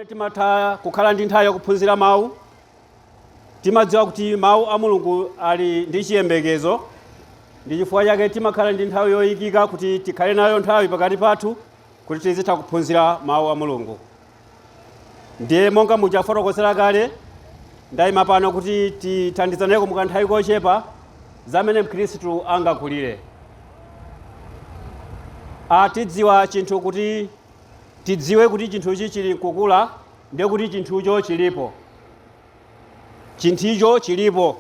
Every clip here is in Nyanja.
Timatha kukhala ndi nthawi yakuphunzira mawu. Timadziwa kuti mawu a Mulungu ali ndi chiyembekezo, ndi chifukwa chake timakhala ndi nthawi yoyikika kuti tikhale nayo nthawi pakati pathu kuti tizitha kuphunzira mawu a Mulungu. Ndiye monga muchafotokozera kale, ndayima pano kuti tithandizaneko mukanthawi kochepa zamene Mkhristu angakulire. Tidziwa chinthu kuti tidziwe kuti chinthuchi chili mkukula, ndiye kuti chinthucho chilipo. Chinthucho chilipo.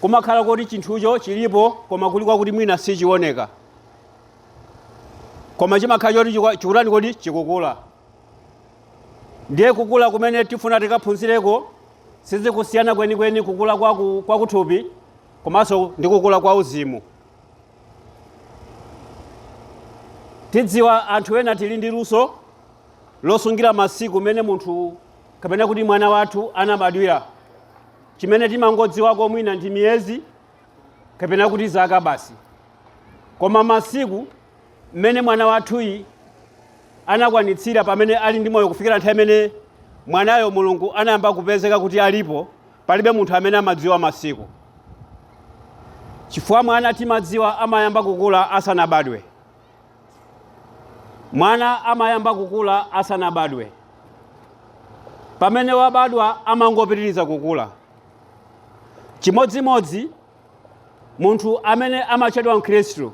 Kumakhala kuti chinthucho chilipo, koma kuli kwakuti mwina sichioneka, koma chimakhala choti chikutani kodi? Chikukula. Ndiye kukula kumene tifuna tikaphunzireko sizikusiyana kwenikweni kukula kwakuthupi komanso ndi kukula kwa uzimu. Tidziwa anthu ena tili ndi luso losungira masiku mene munthu kapena kuti mwana wathu anabadwira. Chimene timangodziwako mwina ndi miyezi kapena kuti zaka basi, koma masiku mmene mwana wathuyi anakwanitsira pamene ali ndi moyo kufikira nthawi imene mwanayo Mulungu anayamba kupezeka kuti alipo, palibe munthu amene amadziwa masiku, chifukwa mwana timadziwa amayamba kukula asanabadwe. Mwana amayamba kukula asanabadwe. Pamene wabadwa amangopitiriza kukula. Chimodzimodzi munthu amene amatchedwa Mkhristu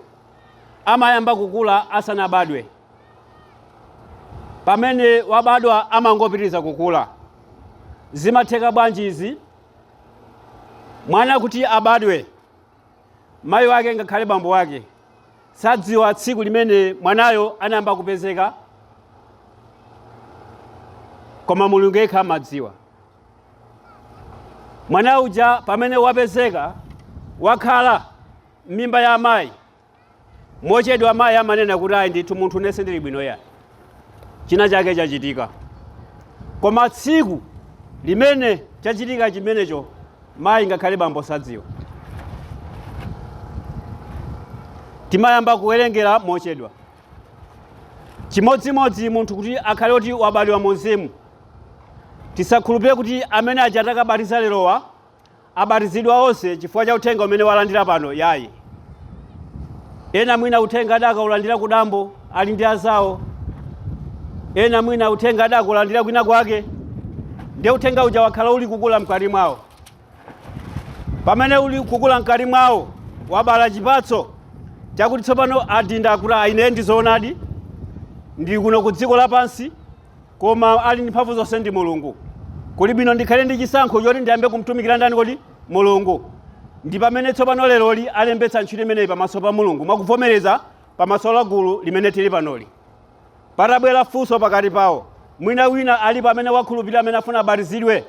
amayamba kukula asanabadwe. Pamene wabadwa amangopitiriza kukula. Zimatheka bwanji izi? Mwana kuti abadwe, mayi wake ngakhale bambo wake sadziwa tsiku limene mwanayo anayamba kupezeka, koma Mulungu yekha amadziwa. Mwana uja pamene wapezeka, wakhala m'mimba ya amayi, mochedwa amayi amanena kuti, "Ayi ndithu, munthu nese ndili bwino ya, china chake chachitika." Koma tsiku limene chachitika chimenecho mayi ngakhale bambo sadziwa. Timayamba kuwerengera mochedwa. Chimodzimodzi munthu kuti akhale kuti wabadwa mu mzimu, tisakhulupirire kuti amene aja takabatiza lerowa abatizidwa onse chifukwa cha uthenga umene walandira pano, yayi. Ena mwina uthenga adakaulandira kudambo ali ndi azawo, ena mwina uthenga adakulandira kwina kwake, ndiye uthenga uja wakhala uli kukula mkati mwawo. Pamene uli kukula mkati mwawo, wabala chipatso chakuti tsopano adinda kuti, "Ine ndizoonadi, ndili kuno ku dziko lapansi, koma ali ndi mphamvu zonse ndi Mulungu. Kuli bwino ndikhale ndi chisankho choti ndiyambe kumtumikira ndani kodi? Mulungu." Ndi pamene tsopano leroli alembetsa ntchito imeneyi pamaso pa Mulungu mwakuvomereza pamaso la gulu limene tili panoli. Patabwera funso pakati pawo, mwina wina alipo amene wakhulupirira amene afuna abatizidwe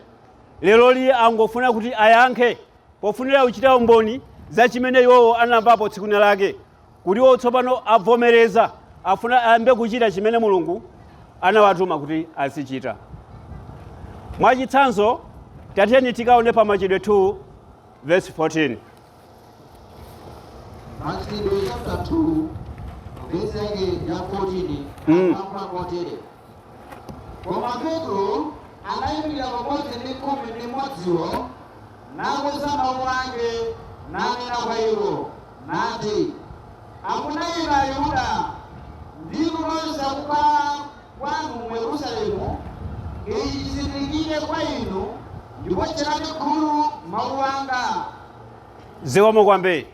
leroli, angofuna kuti ayankhe pofunira kuchita umboni za chimene iwowo anamvapo tsiku lina lake, kuti iwo tsopano avomereza, afuna ayambe kuchita chimene Mulungu anawatuma kuti azichita. Mwachitsanzo, tatiyeni tikaone pa Machitidwe 2 verse 14. Machitidwe chapter 2 verse yake ya 14 akulankhula motere: "Koma Petro anayimirira pamodzi ndi 11wo, nakweza mawu ake, nanena kwa iwo, nati, 'Amuna inu Ayuda, ndinu nonse akukhala kwanu mu Yerusalemu, ichi chizindikire kwa inu, ndipo tcherani khutu mawu anga.'" Zikomo kwambiri.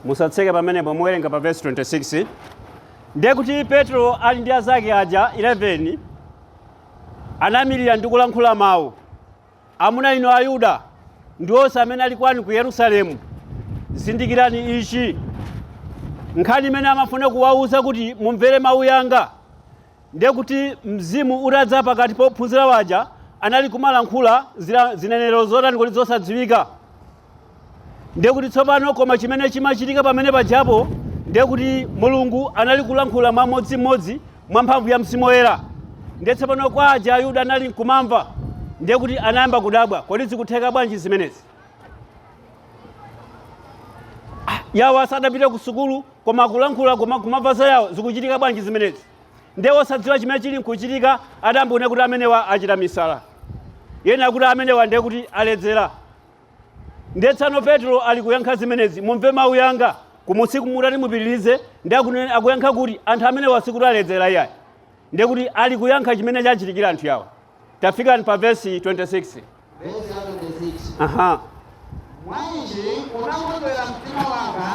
Musatseke pamenepo, muwerenga pa verse 26. Ndiye kuti Petro ali ndi azake aja 11 anayimirira ndi kulankhula mawu: "Amuna inu Ayuda ndi onse amene ali kwanu ku Yerusalemu, zindikirani ichi." Nkhani imene amafuna kuwauza kuti mumvere mawu yanga, ndiye kuti mzimu utadza pakati pa ophunzira waja anali kumalankhula zinenero zotani kuti? Zosadziwika. Ndiye kuti tsopano, koma chimene chimachitika pamene pajapo, ndiye kuti Mulungu anali kulankhula mwamodzimodzi mwa mphamvu ya Mzimu Woyera. Ndiye tsopano kwa aja Ayuda anali nkumamva, ndiye kuti anayamba kudabwa: kodi zikutheka bwanji zimenezi? Ah, yawo asadapite ku sukulu, koma kulankhula, koma kumamva za yawo, zikuchitika bwanji zimenezi? Ndiye osadziwa chimene chili nkuchitika adambone kuti amenewa achita misala, ena kuti amenewa ndiye kuti aledzera. Ndiye tsano Petro ali kuyankha zimenezi, mumve mawu yanga kumusiku mutati mupitirize, ndi akuyankha kuti anthu amenewa sikuti aledzera iyayi, ndiye kuti ali kuyankha chimene chachitikira anthu yawa. Tafikani pa vesi 26. Vesi ya 26. Aha. Mwa ichi unakondwera mtima wanga,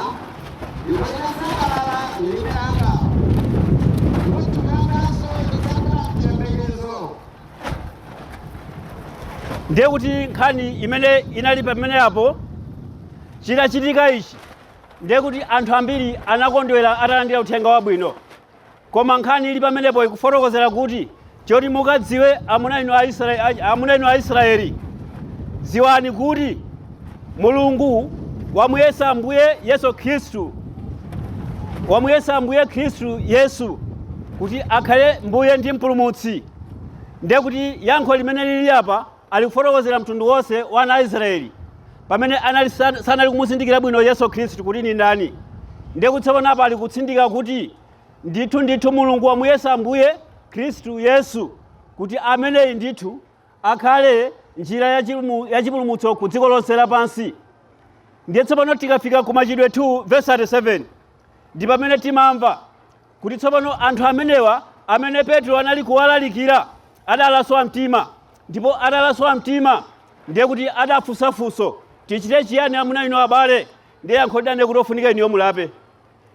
ndipo linasangalala lilime langa, ndipo thupi langanso lidzakhala mchiyembekezo. Ndiye kuti nkhani imene inali pamene apo chitachitika ichi, ndiye kuti anthu ambiri anakondwera atalandira uthenga wabwino. Koma nkhani ili pamenepo ikufotokozera kuti choti mukadziwe, amuna inu Aisraeli, amuna inu Aisraeli, dziwani kuti Mulungu wamuyesa Ambuye Yesu Khristu, wamuyesa Ambuye Khristu Yesu kuti akhale Mbuye ndi Mpulumutsi. Ndiye kuti yankho limene lili apa alikufotokozera mtundu wonse wa ana a Israeli pamene anali sanali kumuzindikira bwino Yesu Khristu kuti ni ndani. Ndiye kuti tsopano apa ali kutsindika kuti ndithu ndithu Mulungu wamuyesa Ambuye Khristu Yesu kuti ameneyi ndithu akhale njira ya chipulumutso ku dziko lonse lapansi. Ndiye tsopano tikafika ku Machitidwe 2 verse 37, ndi pamene timamva kuti tsopano anthu amenewa amene Petro anali kuwalalikira adalaswa mtima, ndipo adalaswa mtima ndiye kuti adafunsafunso, tichite chiyani amuna inu abale? Ndiye yankho lidane kuti ofunika inuyo mulape,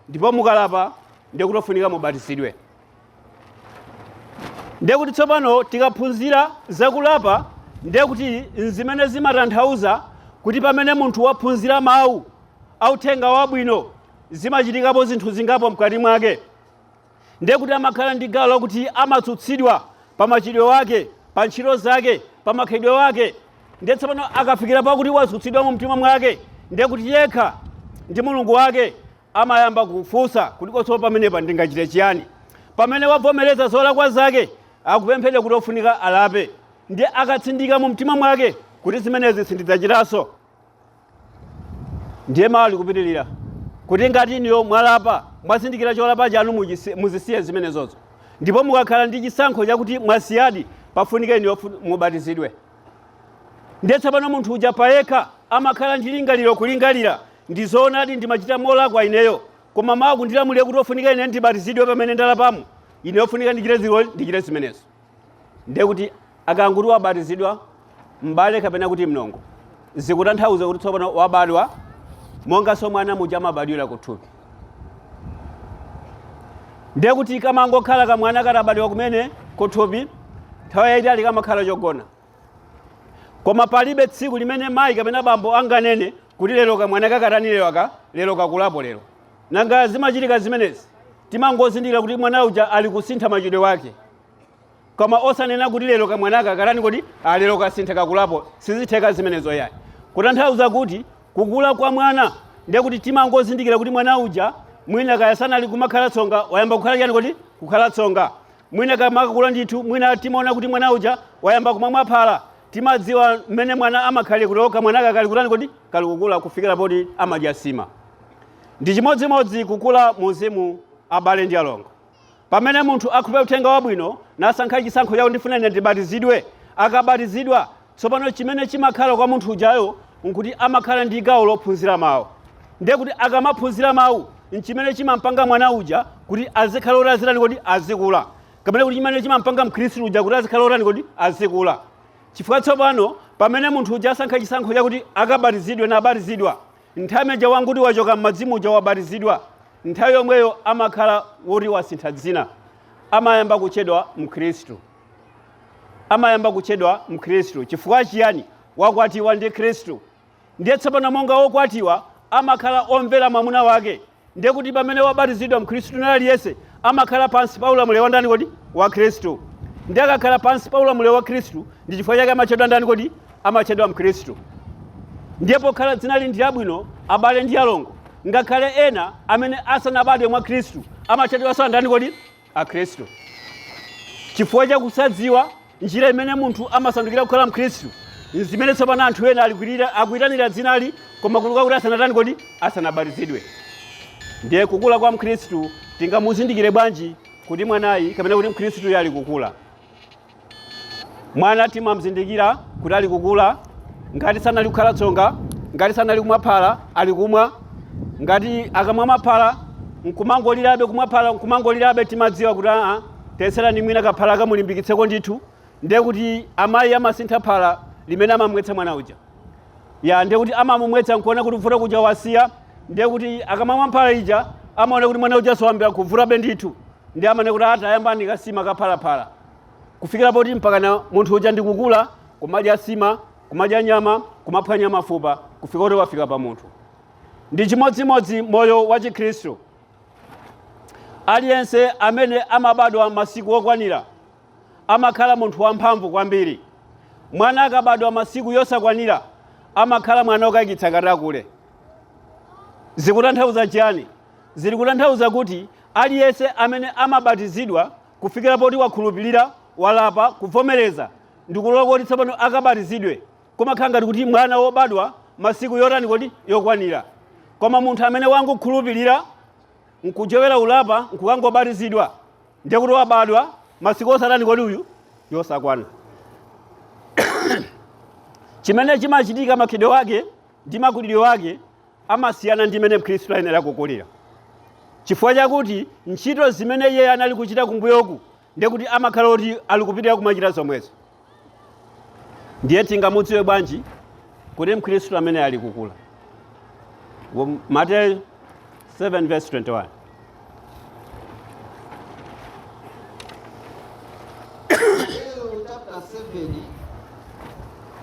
ndipo mukalapa ndiye kuti ofunika mubatizidwe. Ndiye kuti tsopano tikaphunzira zakulapa, ndiye kuti nzimene zimatanthauza kuti pamene munthu waphunzira mawu authenga wabwino, zimachitikapo zinthu zingapo mkati mwake. Ndiye kuti amakhala ndi gawo lakuti amatsutsidwa pa machitidwe wake, pa ntchito zake, pa makhalidwe wake. Ndiye tsopano akafikira pakuti watsutsidwa mu mtima mwake, ndiye kuti yekha ndi Mulungu wake amayamba kufunsa kuti kotso pamenepa ndingachite chiyani. Pamene wavomereza zolakwa zake, akupemphedwa kuti ofunika alape. Ndiye akatsindika mu mtima mwake kuti zimenezi sindidzachitanso, ndiye mawu likupitirira kuti ngati inuyo mwalapa, mwazindikira cholapa chanu, muzisiye zimenezozo, ndipo mukakhala ndi chisankho chakuti mwasiyadi, pafunika inuyo mubatizidwe. Ndiye tsopano munthu uja payekha amakhala ndi lingaliro, kulingalira, ndi zoonadi ndimachita molakwa ineyo, koma mawu kundilamulira kuti ofunika ine ndibatizidwe pamene ndalapamo, ine ofunika ndichite ziwo, ndichite zimenezo. Ndiye kuti akanguti wabatizidwa, m'bale kapena kuti mlongo, zikutanthauza kuti tsopano wabadwa monganso mwana muja amabadwira kuthupi. Ndiye kuti kamangokhala kamwana katabadwa kumene kuthupi, nthawi yayitali kamakhala chogona, koma palibe tsiku limene mayi kapena bambo anganene kuti lero kamwana kakatani, lero aka, lero kakulapo lero. Nanga zimachitika zimenezi? Timangozindikira kuti mwana uja ali kusintha machitidwe wake, koma osanena kuti lero kamwanaka katani kodi, lero kasintha, kakulapo. Sizitheka zimenezo yayi. Kutanthauza kuti kukula kwa mwana, ndiye kuti timangozindikira kuti mwana uja mwina kaya sanali kumakhala tsonga, wayamba kukhala chani kodi, kukhala tsonga. Mwina kamakakula ndithu, mwina timaona kuti mwana uja wayamba kumamwa phala. Timadziwa mmene mwana amakhalira kuti oka mwanaka kali kutani kodi, kali kukula, kufikira poti amadya sima. Ndi chimodzimodzi kukula muzimu, abale ndi alongo. Pamene munthu akhulupirira uthenga wabwino nasankha chisankho chawo, ndifuna ine ndibatizidwe, akabatizidwa tsopano chimene chimakhala kwa munthu ujayo nkuti amakhala ndi gawo lophunzira mawu. Ndiye kuti akamaphunzira mawu, nchimene chimampanga mwana uja kuti azikhala oti azitani kodi, azikula, kapena kuti chimene chimampanga mkhristu uja kuti azikhala otani kodi, azikula. Chifukwa tsopano pamene munthu uja asankha chisankho chakuti akabatizidwe nabatizidwa, nthawi imeja wanguti wachoka m'madzi muja wabatizidwa, nthawi yomweyo amakhala woti wasintha dzina, amayamba kutchedwa mkhristu, amayamba kutchedwa mkhristu. Chifukwa chiyani? Wakwatiwa ndi Khristu. Ndiye tsopano monga wokwatiwa amakhala omvera mwamuna wake, ndiye kuti pamene wabatizidwa, mkhristu aliyense amakhala pansi pa ulamuliro wa ndani kodi? Wa Khristu. Ndiye akakhala pansi pa ulamuliro wa Khristu, ndi chifukwa chake amatchedwa ndani kodi? Amatchedwa mkhristu. Ndiye pokhala dzina li ndi labwino, abale ndi alongo, ngakhale ena amene asanabadwe mwa Khristu amatchedwanso andani kodi? Akhristu. Chifukwa chakusadziwa njira imene munthu amasandukira kukhala mkhristu, zimene tsopano anthu ena akuyitanira dzinali, koma kuluka kuti asanatani kodi, asanabatizidwe. Ndiye kukula kwa mkhristu tingamuzindikire bwanji? Kuti mwanayi kapena kuti mkhristuyo ali kukula. Mwana timamzindikira kuti ali kukula ngati sanali kukhala tsonga, ngati sanali kumwa phala ali kumwa, ngati akamwa maphala nkumangolirabe, kumwa phala nkumangolirabe, timadziwa kuti aa, teserani mwina kaphala kamulimbikitseko ndithu. Ndiye kuti amayi amasintha phala limene amamwetsa mwana uja. Ya, ndiye kuti amamumwetsa nkuona kuti kuvuta kuja wasiya. Ndiye kuti akamamwa phala ija amaona kuti mwana uja sowambira kuvutabe ndithu, ndiye amane kuti atayambani kasima kaphalaphala, kufikira poti mpakana munthu uja ndikukula kumadya sima, kumadya nyama, kumaphwanya mafupa, kufika kuti wafika pa munthu. Ndi chimodzimodzi moyo wa Chikhristu. Aliyense amene amabadwa masiku okwanira amakhala munthu wamphamvu kwambiri. Mwana akabadwa masiku yosakwanira amakhala mwana okayikitsa katakule. Zikutanthauza chiyani? Zili kutanthauza kuti aliyense amene amabatizidwa kufikira poti wakhulupirira, walapa, kuvomereza ndikulola kuti tsopano akabatizidwe, kumakhala ngati kuti mwana wobadwa masiku yotani kodi? Yokwanira. Koma munthu amene wangokhulupirira nkuchewera ulapa nkukangobatizidwa, ndiye kuti wabadwa masiku osatani kodi uyu? Yosakwana. Chimene chimachitika, makhalidwe wake ndi makulidwe wake amasiyana ndi mmene mkhristu ayenera kukulira, chifukwa chakuti ntchito zimene iye anali kuchita kumbuyoku, ndiye kuti amakhala kuti ali kupitirira kumachita zomwezo. Ndiye tingamudziwe bwanji kuti mkhristu amene ali kukula? Mateyu 7 verse 21. Mateyu chapter 7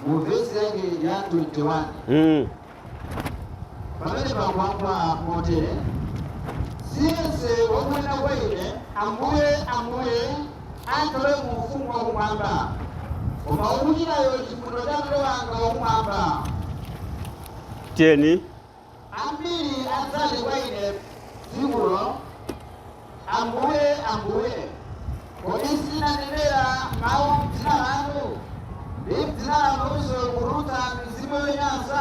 mu vesi yake ya 21. Pamene pakuyankhula motere: "Siyense wakunena kwa ine, 'Ambuye, Ambuye,' adzalowe mu ufumu wakumwamba, koma wakuchitayo chifuniro cha Atate wanga wakumwamba." Tiyeni. Ambiri adzati kwa ine tsikulo, 'Ambuye, Ambuye, kodi sitinanenera mawu m'dzina lanu, ndi m'dzina lanunso kutulutsa mizimu yonyansa,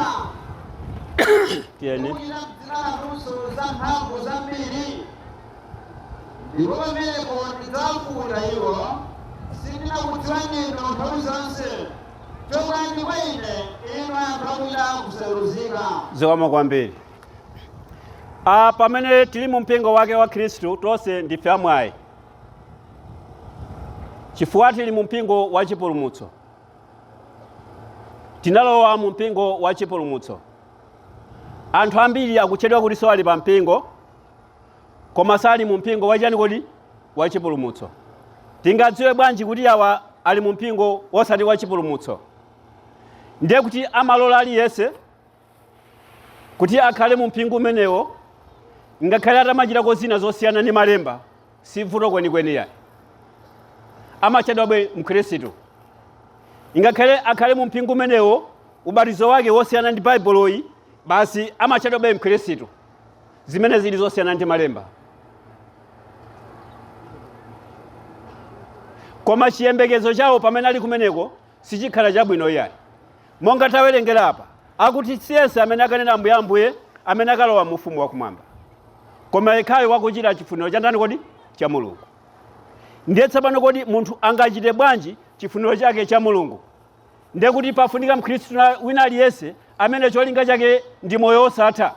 Tiyeni. kuchita m'dzina lanunso zamphamvu zambiri?' Ndipo pamenepo ndidzawafuwulira iwo, 'Sindinakudziwani inu nthawi zonse. Chokani kwa ine, inu anthu akuchita kusaweruzika.'" Zikomo kwambiri. Ah, pamene tili mu mpingo wake wa Khristu, tonse ndife amwayi chifukwa tili mu mpingo wa chipulumutso. Tinalowa mu mpingo wa chipulumutso. Anthu ambiri akutchedwa kuti so ali pa mpingo, koma sali mu mpingo wachani kodi? Wa chipulumutso. Tingadziwe bwanji kuti awa ali mu mpingo wosati wa chipulumutso? Ndiye kuti amalola aliyense kuti akhale mu mpingo umenewo, ngakhale atamachitako zina zosiyana ndi malemba, si vuto kwenikweni yayi, amatchedwabe mkhristu. Ngakhale akhale mu mpingo umenewo, ubatizo wake wosiyana ndi Baibuloyi, basi amatchedwabe mkhristu, zimene zili zosiyana ndi malemba. Koma chiyembekezo chawo pamene ali kumeneko sichikhala chabwino iyayi. Monga tawerengera apa, akuti siyense amene akanena "Ambuye, Ambuye" amene akalowa mu ufumu wakumwamba, koma yekhayo wakuchita chifuniro cha ndani kodi? Cha Mulungu. Ndiye tsopano kodi munthu angachite bwanji chifuniro chake cha Mulungu? Ndiye kuti pafunika mkhristu wina aliyense amene cholinga chake ndi moyo wosatha,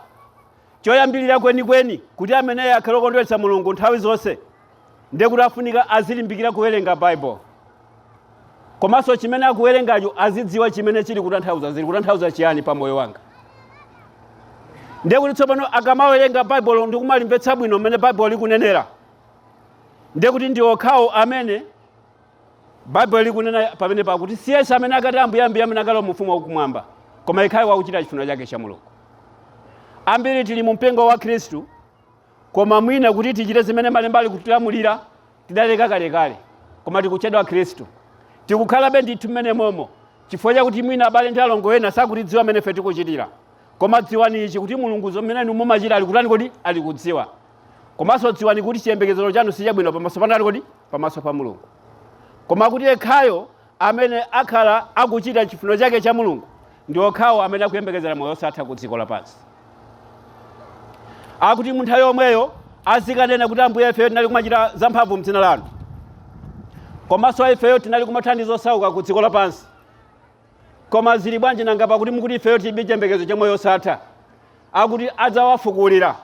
choyambirira kwenikweni kuti ameneyo akhale okondweretsa Mulungu nthawi zonse, ndiye kuti afunika azilimbikira kuwerenga Baibulo, komanso chimene akuwerengacho azidziwa chimene chili kutanthauza, zili kutanthauza chiyani pa moyo wanga. Ndiye kuti tsopano akamawerenga Baibulo ndi kumalimvetsa bwino mmene Baibulo likunenera, ndiye kuti ndi okhawo amene Baibulo likunena pamene pakuti siyense amene akati "Ambuye, Ambuye" amene akalowa mu ufumu wakumwamba, koma yekhayo wakuchita chifuniro chake cha Mulungu. Ambiri tili mu mpingo wa Khristu, koma mwina kuti tichite zimene malemba ali kutilamulira tidaleka kalekale, koma tikutchedwa Khristu. Tikukhalabe ndithu mmene momo chifukwa chakuti mwina abale ndi alongo ena sakutidziwa mmene ife tikuchitira. Koma dziwani ichi, kuti Mulungu zimene inu mumachita ali kutani kodi? Ali kudziwa. Komanso dziwani kuti chiyembekezero chanu si chabwino pamaso pa ndani kodi? Pamaso pa Mulungu. Koma kuti yekhayo amene akhala akuchita chifuniro chake cha Mulungu ndi okhawo amene akuyembekezera moyo osatha ku dziko lapansi. Akuti mu nthawi yomweyo Azikanena kuti, "Ambuye, ifeyo tinali kumachita zamphamvu mdzina lanu, komanso ifeyo tinali kumathandiza osauka ku dziko lapansi. Koma zili bwanji nanga pakuti mukuti ifeyo tilibe chiyembekezo cha moyo osatha?" Akuti adzawafukulira,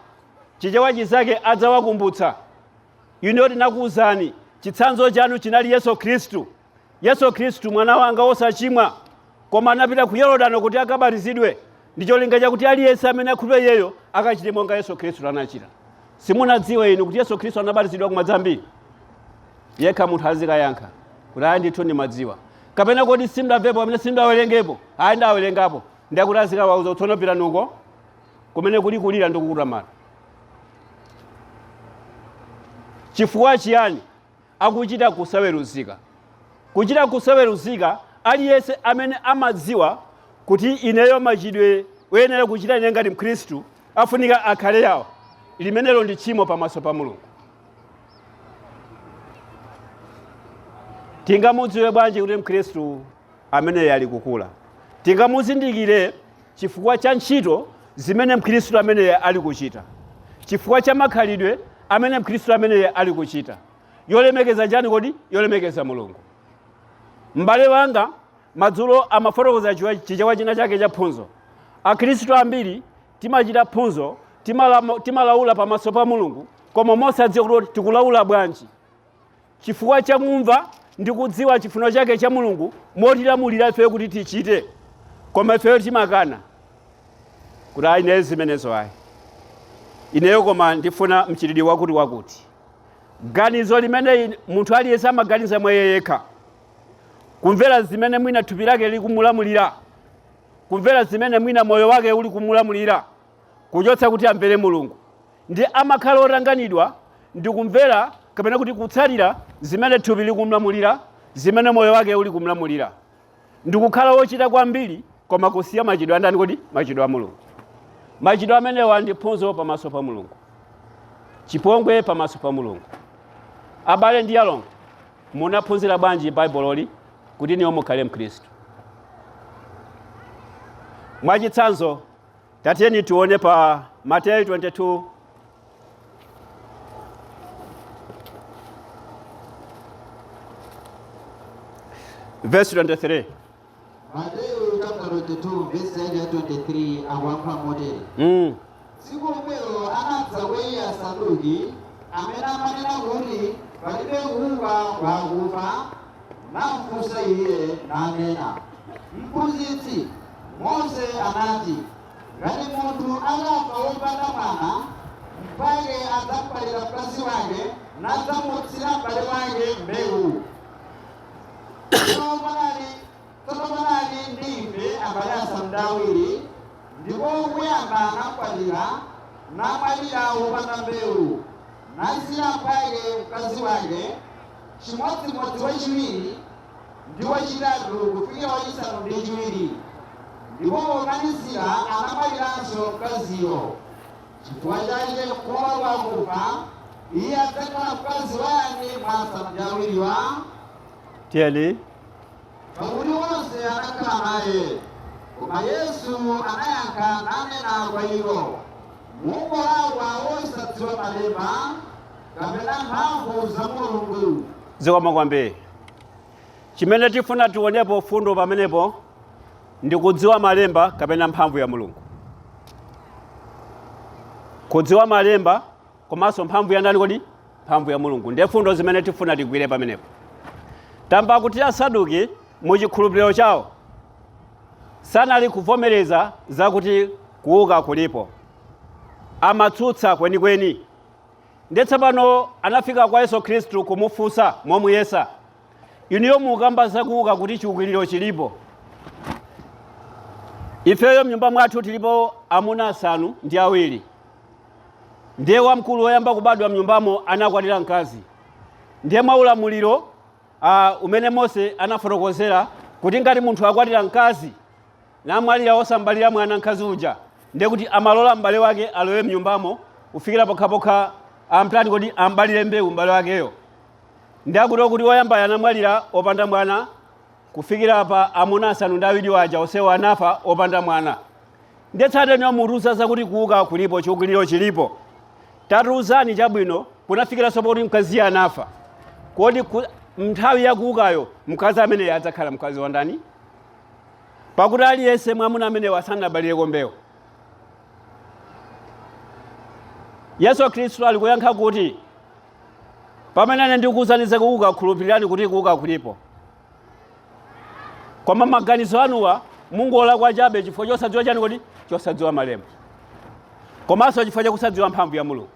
Chichewa chizake adzawakumbutsa, "Ineyo tinakuwuzani, chitsanzo chanu chinali Yesu Khristu. Yesu Khristu mwana wanga wosachimwa, koma anapita ku Yorodano kuti akabatizidwe ndi cholinga chakuti aliyense amene akhulupirira iyeyo akachite monga Yesu Khristu anachita. Simunadziwe inu kuti Yesu Khristu anabatizidwa kumadzi ambiri?" Yekha munthu azikayankha kuti, "Ayi ndithu, ndimadziwa." Kapena, "Kodi simudamvepo kapena simudawerengepo?" "Ayi, ndawerengapo." Ndiyakuti azikawauza, "Tsono pitanuko kumene kuli kulira ndi kukuta mano." Chifukwa chiyani akuchita kusaweruzika? Kuchita kusaweruzika, aliyense amene amadziwa kuti ineyo machidwe oyenera kuchita ine ngati Mkhristu afunika akhale yawo, limenelo ndi tchimo pamaso pa Mulungu. Tingamudziwe bwanji kuti Mkhristu ameneyo ali kukula? Tingamuzindikire chifukwa cha ntchito zimene Mkhristu ameneyo ali kuchita, chifukwa cha makhalidwe amene Mkhristu ameneyo ali kuchita yolemekeza chani kodi? Yolemekeza Mulungu. M'bale wanga madzulo amafotokoza Chichewa china chake cha phunzo. Akhristu ambiri timachita phunzo, timalaula pamaso pa Mulungu, koma mosadziwa kuti tikulaula bwanji, chifukwa chakumva ndi kudziwa chifuniro chake cha Mulungu motilamulira ifeyo kuti tichite, koma ifeyo timakana kuti, "Ayi, ineyo zimenezo ayi, ineyo koma ndifuna mchitidwe wakuti wakuti." Ganizo limene munthu aliyense amaganiza mwa iye yekha, kumvera zimene mwina thupi lake likumulamulira, kumvera zimene mwina moyo wake uli kumulamulira, kuchotsa kuti amvere Mulungu, ndi amakhala otanganidwa ndi kumvera kapena kuti kutsatira zimene thupi likumlamulira, zimene moyo wake uli kumlamulira, ndi kukhala wochita kwambiri, koma kusiya machidwe andani kodi? Machidwe a Mulungu. Machidwe amenewa ndi phunzo pamaso pa Mulungu, chipongwe pamaso pa Mulungu. Abale ndi alongo, munaphunzira bwanji Baibuloli kuti niwo mukhale Mkhristu? Mwachitsanzo, tatiyeni tione pa Mateyu 22 verse 23. Mateyu chapter 22 verse yake ya 23 akuyankhula motere: Tsiku lomwelo anadza kwa iye Asaduki, amene amanena kuti palibe kuuka kwa akufa, namfunsa iye, nanena, "Mphunzitsi, Mose anati, ngati munthu akafa wopanda mwana, mphwake adzamkwatira mkazi wake, nadzamuutsira m'bale wake mbewu. Tsono panali ndi ife abale asanu ndi awiri, ndipo woyamba anamkwatira, namwalira wopanda mbewu, nasiya mphwake mkazi wake. Chimodzimodzi wachiwiri ndi wachitatu, kufikira wachisanu ndi chiwiri. Ndipo pomalizira anamwaliranso mkaziyo. Chifukwa chake kuuka kwa akufa, iye adzakhala mkazi wa yani mwa asanu ndi awiriwa?" Tiyeni. Pakuti onse anakhala naye. Koma Yesu anayankha nanena kwa iwo, "Mungolakwa osadziwa malemba kapena mphamvu za Mulungu." Zikomo kwambiri. Chimene tifuna tionepo fundo pamenepo ndi kudziwa malemba kapena mphamvu ya Mulungu. Kudziwa malemba komanso mphamvu ya ndani kodi? Mphamvu ya Mulungu, ndiye fundo zimene tifuna tigwire pamenepo. Tamva kuti Asaduki mu chikhulupiriro chawo sanali kuvomereza zakuti kuuka kulipo, amatsutsa kwenikweni. Ndiye tsopano anafika kwa Yesu Khristu kumufunsa momuyesa, "Inuyo mukamba zakuuka kuti chiukiriro chilipo. Ifeyo mnyumba mwathu tilipo amuna asanu ndi awiri. Ndiye wamkulu woyamba kubadwa mnyumbamo anakwatira mkazi. Ndiye mwa ulamuliro umene Mose anafotokozera kuti ngati munthu akwatira mkazi namwalira osambalira mwana mkazi uja, ndiye kuti amalola m'bale wake alowe mnyumbamo kufikira pokhapokha amtani kodi? Ambalire mbewu m'bale wakeyo. Ndi akuti kuti woyambayo anamwalira opanda mwana, kufikira pa amuna asanu ndi awiri waja onsewo anafa opanda mwana. Ndiye tsateni mutiuza zakuti kuuka kulipo, chiukiriro chilipo. Tatiuzani chabwino, kunafikiranso poti mkaziyo anafa. Kodi nthawi yakuukayo mkazi ameneyo adzakhala mkazi wa ndani? Pakuti aliyense mwamuna amenewa sanabalireko mbewu. Yesu Khristu ali kuyankha kuti, pamene ine ndikukuuzani za kuuka, khulupirirani kuti kuuka kulipo. Koma maganizo anuwa mungolakwa chabe chifukwa chosadziwa chani kodi? Chosadziwa malemba, komanso chifukwa chakusadziwa mphamvu ya Mulungu.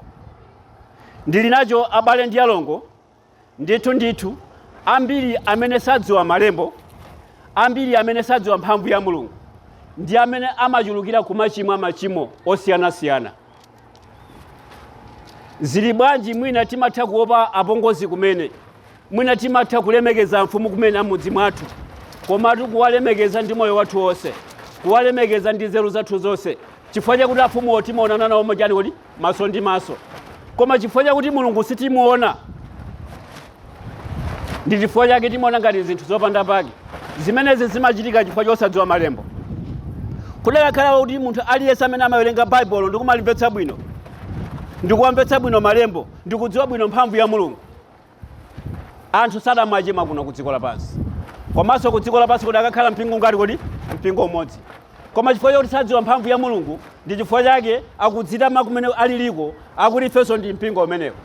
Ndili nacho abale ndi alongo, ndithu ndithu ambiri amene sadziwa malembo, ambiri amene sadziwa mphamvu ya Mulungu, ndi amene amachulukira kumachimwa machimo osiyanasiyana. Zili bwanji mwina timatha kuopa apongozi kumene, mwina timatha kulemekeza mfumu kumene amudzi mwathu, komatu kuwalemekeza ndi moyo wathu wonse, kuwalemekeza ndi nzeru zathu zonse, chifukwa chakuti afumuwo timaonana nawo machani kodi? Maso ndi maso. Koma chifukwa chakuti Mulungu sitimuona, ndi chifukwa chake timaona ngati zinthu zopanda pake. Zimenezi zimachitika chifukwa chosadziwa malembo. Kudakakhala kuti munthu aliyense amene amawerenga Baibulo ndikumalimvetsa bwino, ndikuwamvetsa bwino malembo, ndikudziwa bwino mphamvu ya Mulungu, anthu sadamachimwa kuno ku dziko lapansi. Komanso ku dziko lapansi kudakakhala mpingo ngati kodi? Mpingo umodzi. Koma chifukwa chakuti sadziwa mphamvu ya Mulungu, ndi chifukwa chake akudzitama kumene aliliko, akuti ifenso ndi mpingo umenewo.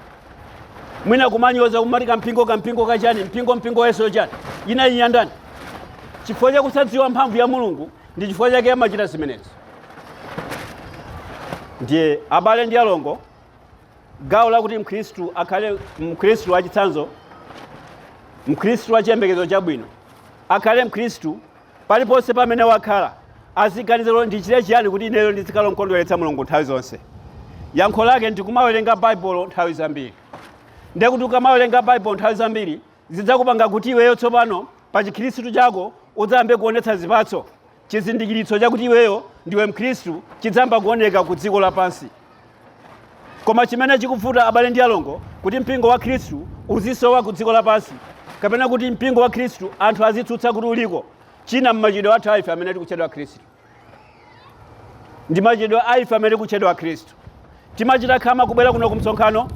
Mwina kumanyoza kumati kampingo kampingo kachani, mpingo mpingo yeso chani, ina inyandani. Chifukwa chakusadziwa mphamvu ya Mulungu, ndi chifukwa chake amachita zimenezo. Ndiye abale ndi alongo, gawo lakuti Mkhristu akhale Mkhristu wachitsanzo, Mkhristu wachiyembekezo chabwino, akhale Mkhristu paliponse pamene wakhala, aziganiza kuti ndichite chiyani kuti ineyo ndizikhala womkondweretsa Mulungu nthawi zonse. Yankho lake ndi kumawerenga Baibulo nthawi zambiri. Ndiye kuti ukamawerenga Baibulo nthawi zambiri, zidzakupanga kuti iweyo tsopano pa chikhristu chako udzayambe kuonetsa zipatso. Chizindikiritso chakuti iweyo ndiwe Mkhristu chidzayamba kuoneka ku dziko lapansi. Koma chimene chikuvuta abale ndi alongo, kuti mpingo wa Khristu uzisowa ku dziko lapansi, kapena kuti mpingo wa Khristu anthu azitsutsa kuti uliko, china mmachitidwe athu a ife amene tikutchedwa Khristu. Ndi machitidwe a ife amene tikutchedwa Khristu. Timachita khama kubwera kuno ku msonkhano,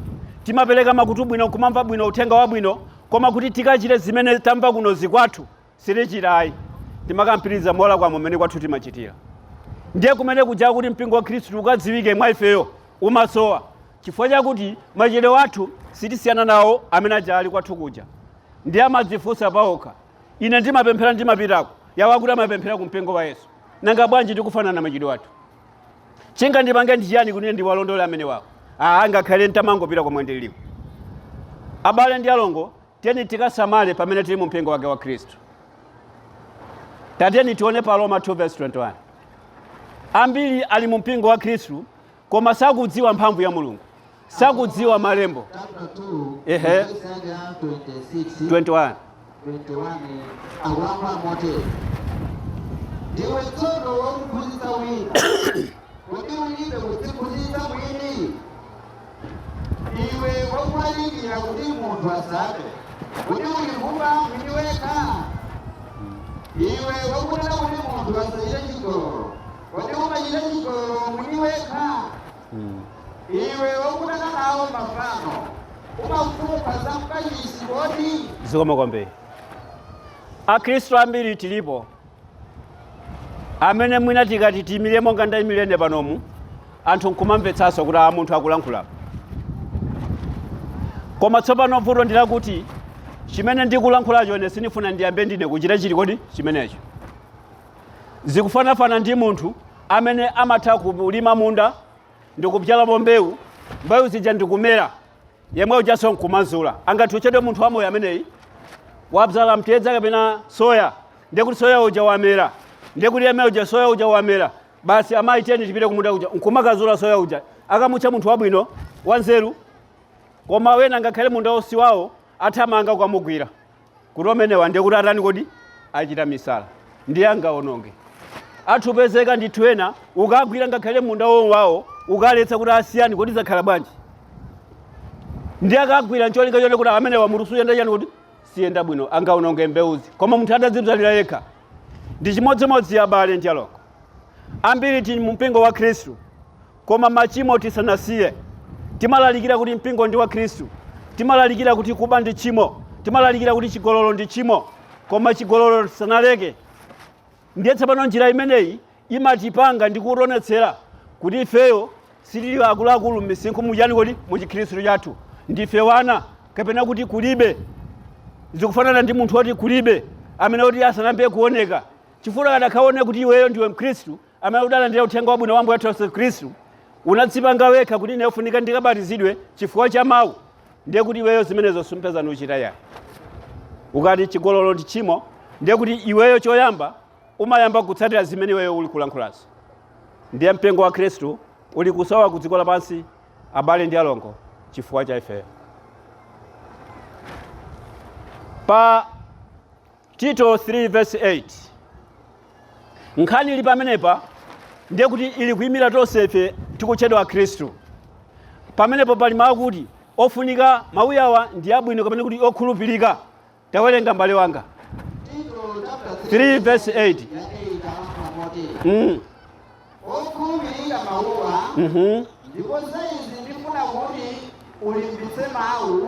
timapereka makutu bwino kumamva bwino uthenga wabwino, koma kuti tikachite zimene tamva kuno zikwathu sitichita ayi. Timakampitiriza molakwa mmene kwathu timachitira. Ndiye kumene kuja kuti mpingo wa Khristu ukadziwike mwa ifeyo umasowa, chifukwa chakuti machitidwe athu sitisiyana nawo amene aja ali kwathu kuja. Ndiye amadzifunsa paokha, ine ndimapemphera ndimapitako, yawo akuti amapemphera ku mpingo wa Yesu, nanga bwanji tikufanana machitidwe athu? Chingandipange ndi chiyani kuti ine ndiwalondole amene wawo? Aa, ngakhale ntamangopita komwe ndililiko. Abale ndi alongo, tiyeni tikasamale pamene tili mu mpingo wake wa Khristu. Tatiyeni tione pa Roma 2 verse 21. Ambiri ali mu mpingo wa Khristu koma sakudziwa mphamvu ya Mulungu, sakudziwa malembo. Chapter 2, Ehe. verse yake ya 26, 21. 21 akulankhula motere: ndiwe tsono wakuphunzitsa wina, kodi ulibe kudziphunzitsa mwini? Iwe wakulalikira kuti munthu asabe, kodi uli kuba mwini wekha? Iwe wakunena kuti munthu asachite chigololo, kodi umachita chigololo mwini wekha? Iwe wakudana nawo mafano, umafunkha za mkachisi kodi? Zikomo kwambiri. Akhristu ambiri tilipo amene mwina tikati tiyimire monga ndayimire ine panomu, anthu nkumamvetsanso kuti a munthu akulankhula. Koma tsopano vuto ndi lakuti chimene ndikulankhulacho ine sindifuna ndiyambe ndine kuchita chili kodi chimenecho. Zikufanafana ndi munthu amene amatha kulima munda ndikubzalamo mbewu, mbewu zija ndikumera, yemwe ujanso nkumazula. Angathe kutchedwa munthu wamoyo ameneyi? Wabzala mtedza kapena soya, ndiye kuti soya uja wamera, ndiye kuti yemwe uja soya uja wamera, basi amayi tiyeni tipite kumunda uja nkumakazula soya uja, akamutcha munthu wabwino wanzeru. Koma wena ngakhale munda usi wawo athamanga kukamugwira kuti umenewa ndiye kuti atani kodi achita misala, ndiye angaononge. Athu pezeka ndithu ena ukagwira ngakhale munda wawo ukaletsa kuti asiyani kodi zakhala bwanji, ndiye akagwira ncholinga chone kuti amenewa mutu suyenda chani kodi siyenda bwino, angaononge mbewuzi. Koma munthu atadzibzalira yekha. Ndi chimodzimodzi abale ndi alongo, ambiri tili mu mpingo wa Khristu koma machimo tisanasiye. Timalalikira kuti mpingo ndi wa Khristu. Timalalikira kuti kuba ndi tchimo. Timalalikira kuti chigololo ndi tchimo. Koma chigololo tisanaleke. Ndiye tsopano njira imeneyi imatipanga ndi kutionetsera kuti ifeyo sitili akuluakulu m'misinkhu muchani kodi mu chikhristu chathu. Ndife wana kapena kuti kulibe. Zikufanana ndi munthu woti kulibe amene oti asanambe kuoneka. Chifukwa akadakhaone kuti iweyo ndiwe Mkhristu amene udalandira uthenga wabwino wa Ambuye wathu Yesu Khristu, unadzipanga wekha kuti ine ufunika ndikabatizidwe chifukwa cha mawu, ndiye kuti iweyo zimenezo sumpeza nuchita yayi. Ukati chigololo ndi tchimo, ndiye kuti iweyo choyamba umayamba kutsatira zimene iweyo uli kulankhulazo. Ndiye mpingo wa Khristu uli kusowa ku dziko lapansi, abale ndi alongo, chifukwa cha ifeyo. Pa Tito 3 verse 8, nkhani ili pamenepa ndiye kuti ili kuyimira tonse ife tikutchedwa Akhristu. Pamenepo pali mawu kuti ofunika, mawu awa ndi abwino kapena kuti okhulupirika. Tawerenga, mbale wanga. Tito chapter 3 verse 8. ya 8 alankhula motere: Okhulupirika mawuwa, ndipo za izi ndifuna kuti ulimbitse mawu,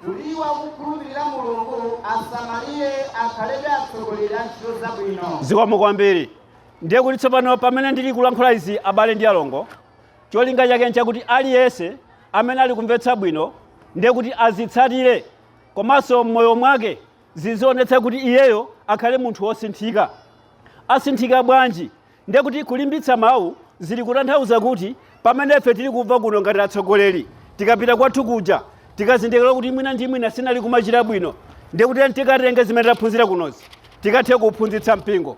kuti iwo akukhulupirira Mulungu asamalire akhalebe atsogoleri a ntchito zabwino. Zikomo kwambiri. Ndiye kuti tsopano pamene ndili kulankhula izi, abale ndi alongo, cholinga chake nchakuti aliyense amene ali kumvetsa bwino ndiye kuti azitsatire, komanso m'moyo mwake zizionetsa kuti iyeyo akhale munthu wosinthika. Asinthika bwanji? Ndiye kuti kulimbitsa mawu zili kutanthauza kuti pamene ife tili kumva kuno ngati atsogoleri, tikapita kwathu kuja tikazindikira kuti mwina ndi mwina sinali kumachita bwino, ndiye kuti tikatenge zimene taphunzira kunozi tikathe kuphunzitsa mpingo.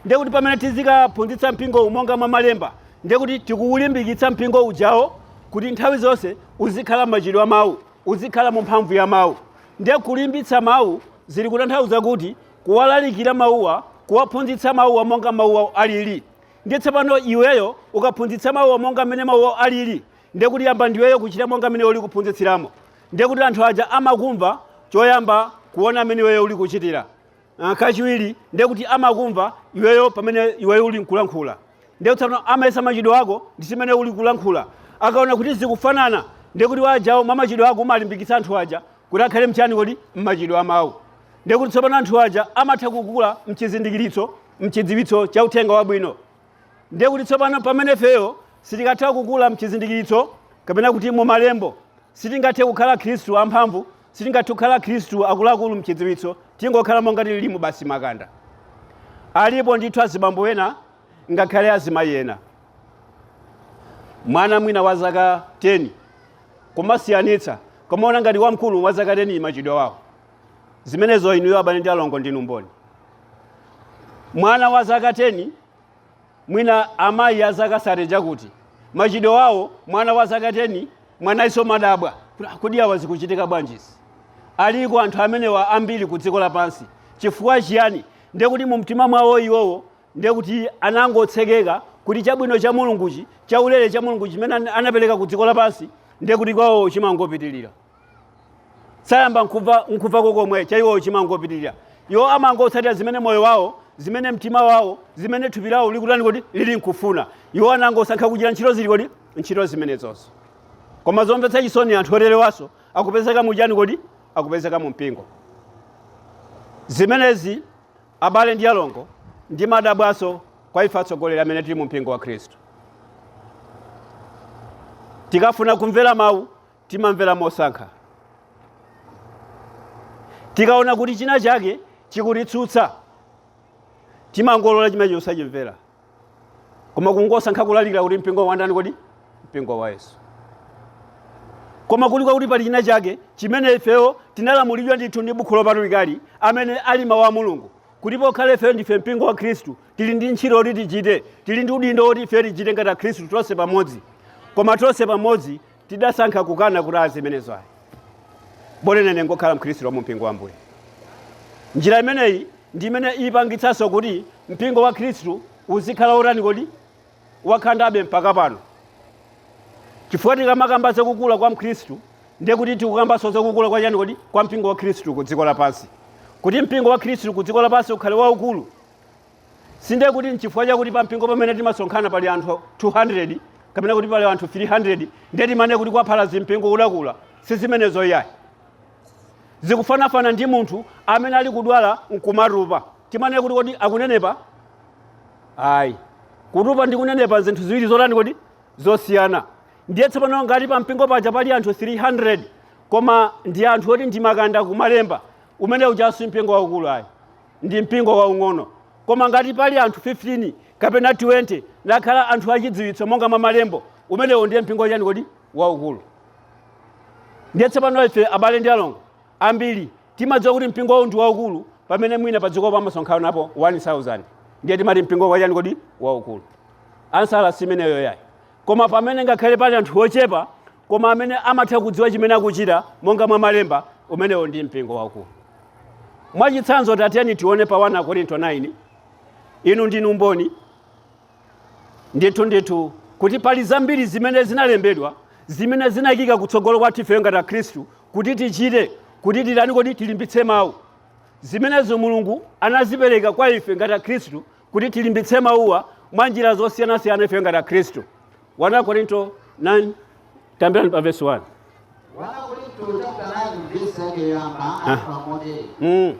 Ndiye kuti pamene tizikaphunzitsa mpingo monga mwa malemba, ndiye kuti tikuwulimbikitsa mpingo ujawo kuti nthawi zonse uzikhala machidwe a mawu, uzikhala mu mphamvu ya mawu. Ndiye kulimbitsa mawu zili kutanthauza kuti kuwalalikira mawuwa, kuwaphunzitsa mawuwa monga mawuwa alili. Ndiye tsopano iweyo ukaphunzitsa mawuwa monga mmene mawuwa alili, ndiye kuti yamba ndiweyo kuchita monga mmene uli kuphunzitsiramo. Ndiye kuti anthu aja amakumva choyamba kuona mmene iweyo uli kuchitira. Kachiwiri ndiye kuti amakumva iweyo pamene iweyo uli nkulankhula. Ndiye kuti tsopano amayesa machidwe ako ndi zimene uli kulankhula. Akaona kuti zikufanana, ndiye kuti wajawo mwa machidwe ako umalimbikitsa anthu aja kuti akhale mchani kodi mmachidwe a mawu. Ndiye kuti tsopano anthu aja amatha kukula mchizindikiritso, mchidziwitso cha uthenga wabwino. Ndiye kuti tsopano pamene ifeyo sitikatha kukula mchizindikiritso kapena kuti mu malembo, sitingathe kukhala Khristu amphamvu, sitingathe kukhala Khristu akuluakulu mchidziwitso, tingokhala monga tililimu basi makanda. Alipo ndithu azibambo ena ngakhale azimayi ena, mwana mwina wa zaka 10 kumasiyanitsa, kumaona ngati wamkulu wa zaka 10 machidwe wawo. Zimenezo inuyo abale ndi alongo ndinu mboni. Mwana wa zaka 10, mwina amayi a zaka 30 chakuti, machidwe wawo mwana wa zaka 10, mwanaiso madabwa kodi awa zikuchitika bwanjisi. Aliko anthu amenewa ambiri ku dziko lapansi. Chifukwa chiyani? Ndiye kuti mu mtima mwawo iwowo ndiye kuti anangotsekeka kuti chabwino cha Mulunguchi, chaulere cha Mulungu chimene anapereka ku dziko lapansi, ndiye kuti kwawo chimangopitirira. Sayamba nkumvako komwe cha iwowo chimangopitirira. Iwo amangotsatira zimene moyo wawo, zimene mtima wawo, zimene thupi lawo likutani kodi lili nkufuna. Iwo anangosankha kuchita ntchito zili kodi ntchito zimenezonso. Koma zomvetsa chisoni, anthu oterewanso akupezeka muchani kodi akupezeka mu mpingo. Zimenezi, abale ndi alongo, ndi madabwaso kwa ife atsogoleri amene tili mu mpingo wa Khristu. Tikafuna kumvera mawu, timamvera mosankha. Tikaona kuti china chake chikutitsutsa, timangolola chimenecho usachimvera, koma kungosankha kulalikira kuti mpingo wandani kodi mpingo wa Yesu. Koma kuli kwakuti pali china chake chimene ifeyo tinalamulidwa ndithu ndi buku lopatulikali amene ali mawu a Mulungu, kuti pokhala ifeyo ndife mpingo wa Khristu, tili ndi ntchito yoti tichite, tili ndi udindo woti ife tichite ngati Akhristu tonse pamodzi. Koma tonse pamodzi tidasankha kukana kuti azimenezo ayi, bonenene ngokhala mkhristu wa mu mpingo wa Ambuye. Njira imeneyi ndi imene ipangitsanso kuti mpingo wa Khristu uzikhala wotani kodi wakhandabe mpaka pano, chifukwa tikamakamba zakukula kwa mkhristu, ndiye kuti tikukambanso zakukula kwa chani kodi kwa mpingo wa Khristu ku dziko lapansi. Kuti mpingo wa Khristu ku dziko lapansi ukhale waukulu, sindiye kuti nchifukwa chakuti pa mpingo pamene timasonkhana pali anthu 200. kapena kuti pali anthu 300 ndiye timanene kuti kwa Phalazi mpingo udakula. Si zimenezo iyayi. Zikufanafana ndi munthu amene ali kudwala nkumatupa. Timanene kuti kodi akunenepa? Ayi. Kutupa ndi kunenepa zinthu ziwiri zotani kodi? Zosiyana. Ndiye tsopano ngati pa mpingo paja pali anthu 300 koma ndi anthu oti ndi makanda kumalemba, umene uja si mpingo waukulu ayi, ndi mpingo waung'ono. Koma ngati pali anthu 15 kapena 20 nakhala anthu achidziwitso monga mwa malembo, umenewo ndiye mpingo chani kodi? Waukulu. Ndiye tsopano ife abale ndi alongo ambiri timadziwa kuti mpingo ndi waukulu pamene mwina pa dziko pamasonkhanapo 1000, ndiye timati mpingo wachani kodi? Waukulu. Ansala si imeneyo yayi. Koma pamene ngakhale pali anthu ochepa koma amene amatha kudziwa chimene akuchita monga mwa malemba, umenewo ndi mpingo waukulu. Mwachitsanzo, tatiyeni tione pa 1 Korinto 9. Inu ndinu mboni ndithu ndithu kuti pali zambiri zimene zinalembedwa zimene zinayikika kutsogolo kwathu ife ngati akhristu kuti tichite, kuti titani kodi? Tilimbitse mawu. Zimenezo Mulungu anazipereka kwa ife ngati akhristu kuti tilimbitse mawuwa mwa njira zosiyanasiyana ife ngati akhristu. 1 Korinto 9 tambirani pa verse 1. 1 Korinto chapter 9 verse yake yoyamba akuti motere: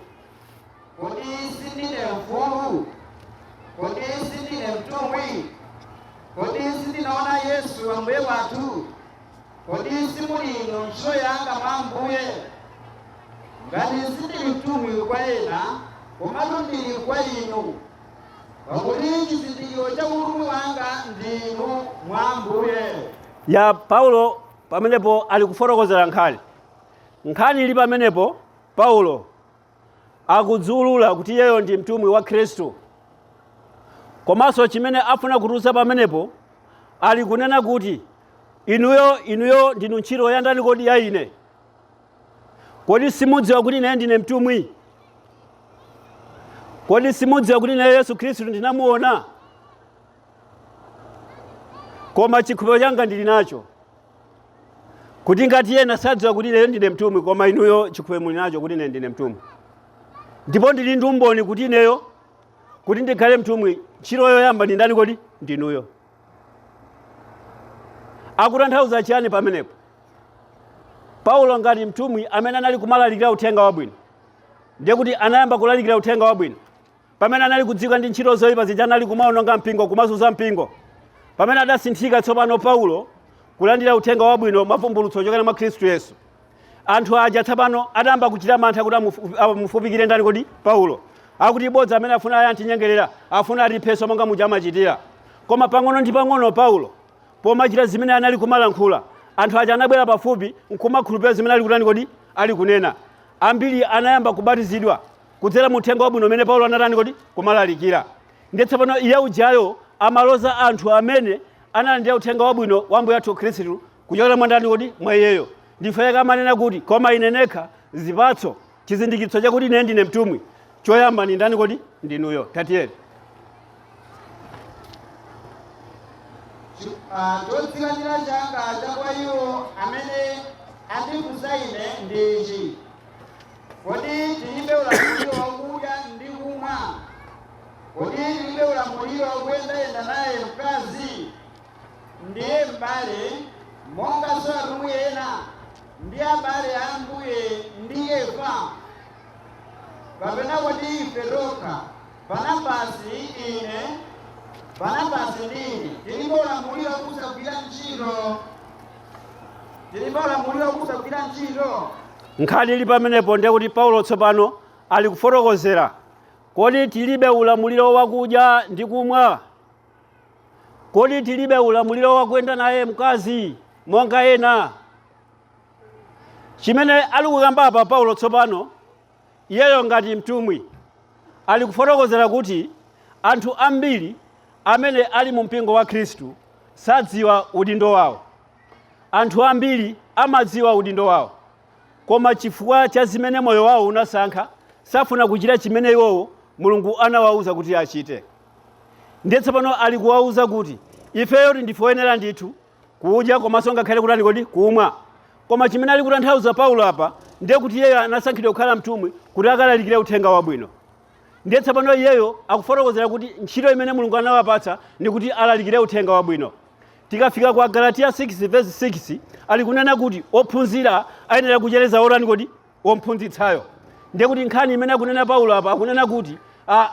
Kodi sindine mfulu? Kodi sindine mtumwi? Kodi sindinaona Yesu Ambuye wathu? Kodi simuli inu ntchito yanga mwa Ambuye? Ngati sindili mtumwi kwa ena, komatu ndili kwa inu, pakuti chizindikiro cha utumwi wanga ndinu mwa Ambuye. Ya Paulo pamenepo ali kufotokozera nkhani. Nkhani ili pamenepo, Paulo akudziulula kuti iyeyo ndi mtumwi wa Khristu. Komanso chimene afuna kutiuza pamenepo, ali kunena kuti inuyo ndinu ntchito ya ndani kodi? Ya ine. Kodi simudziwa kuti ine ndine mtumwi? Kodi simudziwa kuti ine Yesu Khristu ndinamuona? Koma chikhulupiriro changa ndili nacho kuti ngati ena sadziwa kuti ine ndine mtumwi, koma inuyo chikhulupiriro muli nacho kuti ine ndine mtumwi, ndipo ndili ndi umboni kuti ineyo kuti ndikhale mtumwi, ntchito yoyamba ndi ndani kodi? Ndinuyo. Akutanthauza chiyani pamenepo? Paulo ngati mtumwi amene anali kumalalikira uthenga wabwino, ndiye kuti anayamba kulalikira uthenga wabwino pamene anali kudziwika ndi ntchito zoyipa zija, anali kumaononga mpingo, kumazunza mpingo. Pamene adasinthika tsopano Paulo kulandira uthenga wabwino mavumbulutso ochokera mwa Khristu Yesu, anthu aja tsopano adayamba kuchita mantha kuti amufupikire ndani kodi? Paulo. Akuti bodza amene afuna aya antinyengerera, afuna atipheso monga muja amachitira. Koma pang'ono ndi pang'ono Paulo pomachita zimene anali kumalankhula, anthu aja anabwera pafupi nkumakhulupirira zimene ali kutani kodi? Ali kunena. Ambiri anayamba kubatizidwa kudzera mu uthenga wabwino umene Paulo anatani kodi? Kumalalikira. Ndiye tsopano iye ujayo amaloza anthu amene analandira uthenga wabwino wa Ambuye athu Khristu kuchokera mwa ndani kodi? Mwa iyeyo. Ndife yake amanena kuti koma ine nekha zipatso, chizindikitso chakuti ine ndine mtumwi, choyamba ndi ndani kodi? Ndinuyo. Tatiyeni. Chodzikanira changa cha kwa iwo amene andifunsa ine ndi ichi: Kodi tilibe ulamuliro wakudya ndi kumwa? Kodi tilibe ulamuliro wakuyendayenda naye mkazi? Ndiye m'bale, monganso atumwi ena, ndi abale a Ambuye ndi Kefa? Kapena kodi ife tokha, Barnabasi ndi ine, tilibe ulamuliro wakusagwira ntchito? Tilibe ulamuliro wakusagwira ntchito? Nkhani ili pamenepo ndiye kuti Paulo tsopano ali kufotokozera: kodi tilibe ulamuliro wakudya ndi kumwa? Kodi tilibe ulamuliro wakuyenda naye mkazi monga ena? Chimene ali kukamba apa Paulo tsopano, iyeyo ngati mtumwi ali kufotokozera kuti anthu ambiri amene ali mu mpingo wa Khristu sadziwa udindo wawo. Anthu ambiri amadziwa udindo wawo, koma chifukwa cha zimene moyo wawo unasankha, safuna kuchita chimene iwowo Mulungu anawawuza kuti achite. Ndiye tsopano ali kuwawuza kuti ifeyo ndife oyenera ndithu kudya komanso ngakhale kutani kodi? Kumwa. Koma chimene ali kutanthauza Paulo apa ndiye kuti iyeyo anasankhidwa kukhala mtumwi kuti akalalikire uthenga wabwino. Ndiye tsopano iyeyo akufotokozera kuti ntchito imene Mulungu anawapatsa ndi kuti alalikire uthenga wabwino. Tikafika kwa Galatiya 6 verse 6, ali kunena kuti ophunzira ayenera kuchereza otani kodi? Womphunzitsayo. Ndiye kuti nkhani imene akunena Paulo apa, akunena kuti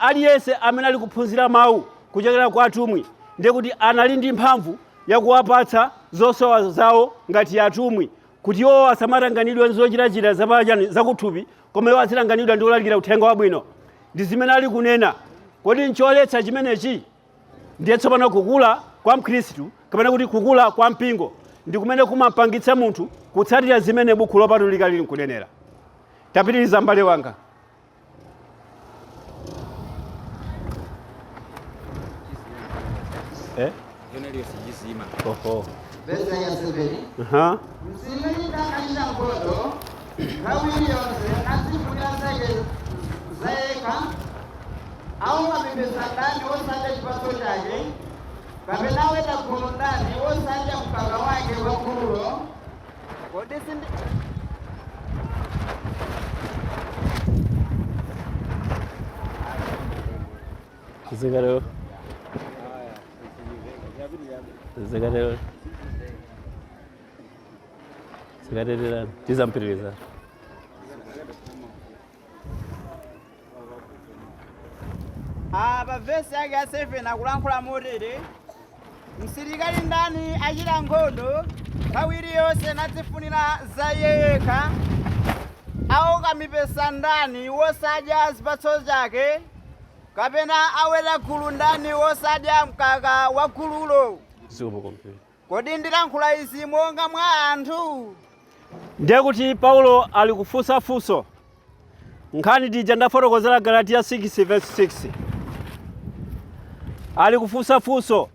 aliyense amene ali kuphunzira mawu kuchokera kwa atumwi, ndiye kuti anali ndi mphamvu yakuwapatsa zosowa zawo ngati atumwi, kuti iwo asamatanganidwe nzochitachita zapachani zakuthupi, koma iwo azitanganidwa ndi kulalikira uthenga wabwino. Ndi zimene ali kunena. Kodi ncholetsa chimenechi? Ndiye tsopano kukula kwa Mkhristu, kapena kuti kukula kwa mpingo, ndi kumene kumampangitsa munthu kutsatira zimene buku lopatulika lili nkunenera. Tapitiriza, mbale wanga. Eh? Oho. Vesi ya 7. Aha. Msilikali achita nkhondo nthawi iliyonse azifunira zake zayekha, aoka mipesa ndani wosadya chipatso chake, kapena aweta gulu ndani wosadya mkaka wake wa gululo? Kodi sindi Zikatero. Zikatero. Zikaterera. Tizampitiriza. Apa vesi yake ya 7 akulankhula motere: msilikali ndani achita nkhondo nthawi iliyonse nadzifunira za iye yekha, aoka mipesa ndani wosadya zipatso zake, kapena aweta gulu ndani wosadya mkaka wa gululo? Zikomo kwambiri. Kodi ndilankhula izi monga mwa anthu? Ndiye kuti Paulo ali kufunsa funso. Nkhani tija ndafotokozera, Galatiya 6 verse 6. Ali kufunsa funso: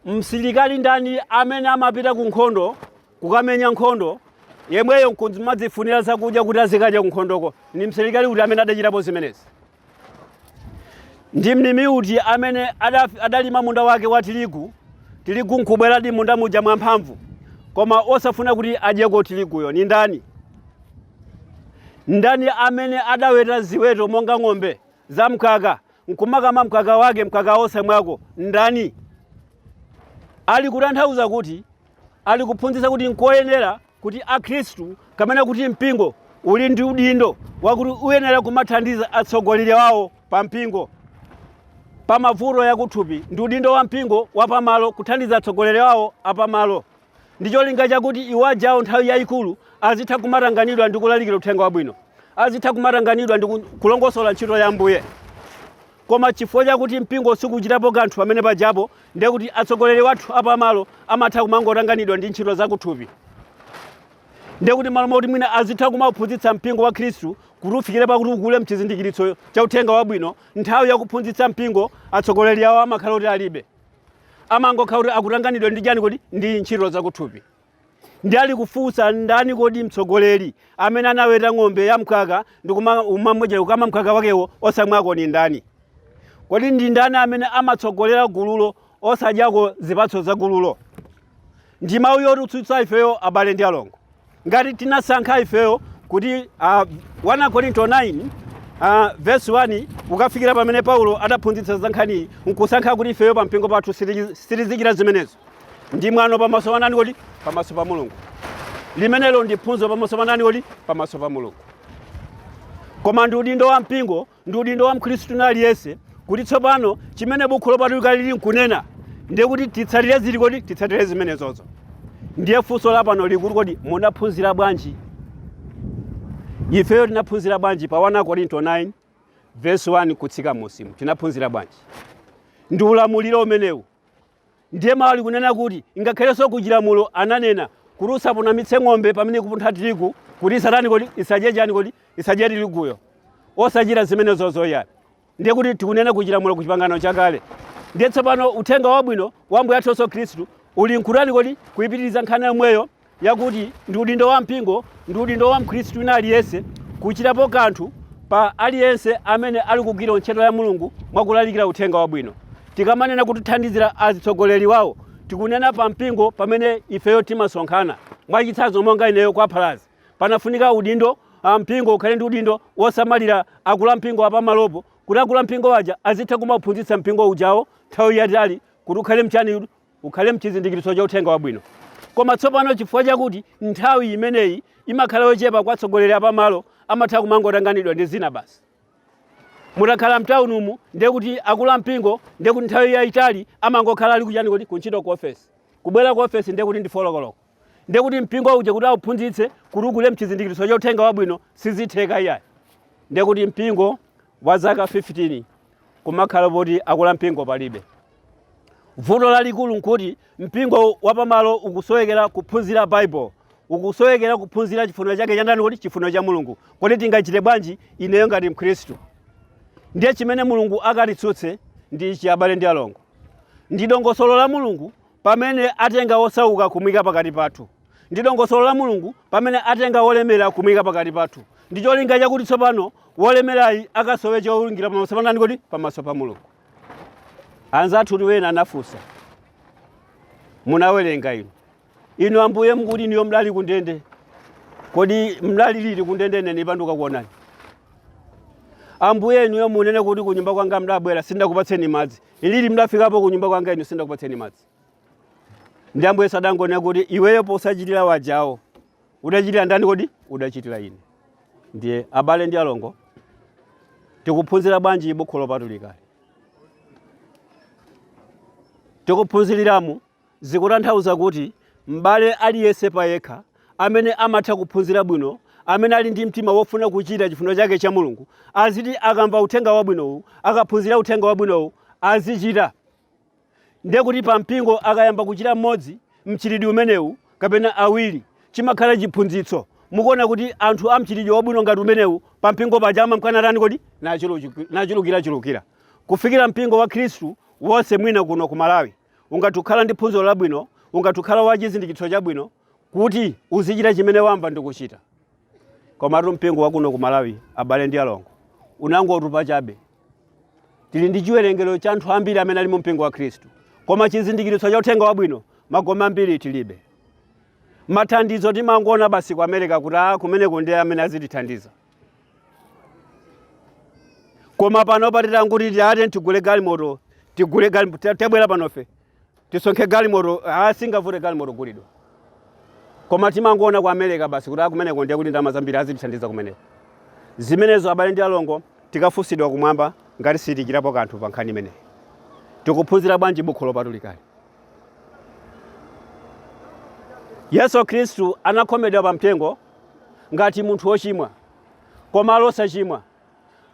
msilikali ndani amene amapita ku nkhondo kukamenya nkhondo, yemweyo nkumadzifunira zakudya kuti azikadya ku nkhondoko? Ni msilikali uti amene adachitapo zimenezi? Ndi mlimi uti amene adalima munda wake wa tirigu, tirigu nkubweradi munda muja mwamphamvu, koma osafuna kuti adyeko tiriguyo? Ni ndani? Ndani amene adaweta ziweto monga ng'ombe za mkaka, nkumakama mkaka wake, mkaka osamwako? Ndani? Ali kutanthauza kuti ali kuphunzitsa kuti nkoyenera kuti Akhristu, kapena kuti mpingo, uli ndi udindo wakuti uyenera kumathandiza atsogoleri wawo pa mpingo pa mavuto yakuthupi. Ndi udindo wa mpingo wapamalo kuthandiza atsogoleri wawo apamalo, ndi cholinga chakuti iwo ajawo nthawi yayikulu azitha kumatanganidwa ndi kulalikira uthenga wabwino, azitha kumatanganidwa ndi kulongosola ntchito ya Ambuye. Koma chifukwa chakuti mpingo sikuchitapo kanthu pamene pajapo, ndiye kuti atsogoleri wathu apamalo amatha kumangotanganidwa ndi ntchito zakuthupi. Ndiye kuti malo moti mwina azitha kumaphunzitsa mpingo wa Khristu kuti ufikire pakuti ukule mchizindikiritso cha uthenga wabwino, nthawi yakuphunzitsa mpingo atsogoleri awo amakhala kuti alibe. Amangokhala kuti akutanganidwa ndi chani kodi? Ndi ntchito zakuthupi. Ndi ali kufunsa: ndani kodi mtsogoleri amene anaweta ng'ombe ya mkaka ndi kumamwejera kukama mkaka wakewo osamwako? Ni ndani kodi? Ndi ndani amene amatsogolera gululo osadyako zipatso za gululo? Ndi mawu yotitsutsa ifeyo, abale ndi alongo, ngati tinasankha ifeyo kuti 1 Korinto 9 verse 1 ukafikira pamene Paulo adaphunzitsa za nkhaniyi, nkusankha kuti ifeyo pa mpingo pathu sitizikira zimenezo, ndi mwano pamaso pa ndani kodi? Pamaso pa Mulungu. Limenelo ndi phunzo pamaso pa ndani kodi? Pamaso pa Mulungu. Koma ndi udindo wa mpingo, ndi udindo wa Mkhristu aliyense kuti tsopano chimene buku lopatulika lili nkunena, ndiye kuti titsatire zili kodi? Titsatire zimenezozo. Ndiye funso lapano likuti: kodi munaphunzira bwanji? Ifeyo tinaphunzira bwanji pa 1 Korinto 9 verse 1 kutsika musimu? Tinaphunzira bwanji? Ndi ulamuliro umenewu. Ndiye mawu ali kunena kuti ngakhalenso kuchilamulo ananena kuti usapunamitse ng'ombe pamene ikupuntha tirigu, kuti isatani kodi? Isadye chani kodi? Isadye tiriguyo. Osachita zimenezozo yani. Ndiye kuti tikunena kuchilamulo, ku Chipangano Chakale. Ndiye tsopano uthenga wabwino wa Ambuye athu Yesu Khristu uli nkutani kodi? Kuyipitiriza nkhani yomweyo yakuti ndi udindo wa mpingo, ndi udindo wa Mkhristu wina aliyense kuchitapo kanthu pa aliyense amene ali kugwira ntchito ya Mulungu mwakulalikira uthenga wabwino. Tikamanena kuti thandizira azitsogoleri wawo, tikunena pa mpingo pamene ifeyo timasonkhana. Mwachitsanzo, monga ineyo kwa Phalazi, panafunika udindo, mpingo ukhale ndi udindo wosamalira akulu mpingo apamalopo, kuti akulu mpingo aja azitha kumaphunzitsa mpingo ujawo nthawi yatali, kuti ukhale mchani? Ukhale mchizindikiritso cha uthenga wabwino. Koma tsopano chifukwa chakuti nthawi imeneyi imakhala yochepa kwa atsogoleri apamalo, amatha kumangotanganidwa ndi zina basi. Mutakhala mtauni umu, ndiye kuti akulu ampingo, ndiye kuti nthawi yayitali amangokhala ali kuchani kuti kuntchito ku ofesi. Kubwera ku ofesi ndiye kuti ndi folokoloko. Ndiye kuti mpingo uja kuti auphunzitse kuti ukule mchizindikiritso cha uthenga wabwino sizitheka iyayi. Ndiye kuti mpingo wa zaka 15 kumakhala poti akulu ampingo palibe. Vuto lalikulu nkuti mpingo wapamalo ukusowekera kuphunzira Bible, ukusowekera kuphunzira chifuniro chake cha ndani kodi? Chifuniro cha Mulungu. Kodi tingachite bwanji ineyo ngati Mkhristu? Ndiye chimene Mulungu akatitsutse ndi ichi, abale ndi alongo. Ndi dongosolo la Mulungu pamene atenga wosauka kumuyika pakati pathu. Ndi dongosolo la Mulungu pamene atenga wolemera kumuyika pakati pathu. Ndi cholinga chakuti tsopano wolemerayi akasowe chowulungira pamaso pa ndani kodi? Pamaso pa Mulungu. Anzathu wena anafunsa, munawerenga inu, inu Ambuye mukuti inuyo mdali kundende, kodi mdali liti kundende ine nipanduka kuonani? Ambuye inuyo munene kuti kunyumba kwanga mdabwera sindakupatseni madzi, lili mdafikapo kunyumba kwanga inu sindakupatseni madzi? Ndi Ambuye sadangonena kuti iweyo posachitira wajawo udachitira ndani kodi? Udachitira ine. Ndiye abale ndi alongo, tikuphunzira bwanji buku lopatulikali? Tikuphunziriramu zikutanthauza kuti m'bale aliyense payekha amene amatha kuphunzira bwino, amene ali ndi mtima wofuna kuchita chifuniro chake cha Mulungu, aziti akamva uthenga wabwinowu, akaphunzira uthenga wabwinowu, azichita. Ndiye kuti pa mpingo akayamba kuchita mmodzi mchitidwe umenewu kapena awiri, chimakhala chiphunzitso. Mukuona kuti anthu a mchitidwe wabwino ngati umenewu pa mpingo paja amamkana tani kodi? Nachulukirachulukira kufikira mpingo wa Khristu wonse mwina kuno ku Malawi ungathe kukhala ndi phunziro labwino, ungathe kukhala wa chizindikitso chabwino kuti uzichita chimene wamva ndi kuchita. Komatu mpingo wa kuno ku Malawi, abale ndi alongo, unangotupa chabe. Tili ndi chiwerengero cha anthu ambiri amene ali mu mpingo wa Khristu, koma chizindikiritso cha uthenga wabwino magome ambiri tilibe. Mathandizo timangoona basi ku America kuti a kumeneko ndiye amene azitithandiza. Koma pano patitanguti tiate tigule galimoto, tigule galimoto, tabwera panofe tisonkhe galimoto, singavute galimoto gulidwa. Koma timangoona ku America basi kuti kumeneko ndiye kuti ndalama zambiri azitithandiza kumeneko. Zimenezo abale ndi alongo tikafunsidwa kumwamba ngati sitichitapo kanthu pa nkhani imeneyi. Tikuphunzira bwanji buku lopatulikali? Yesu Khristu anakhomedwa pa mtengo ngati munthu wochimwa, koma ali osachimwa.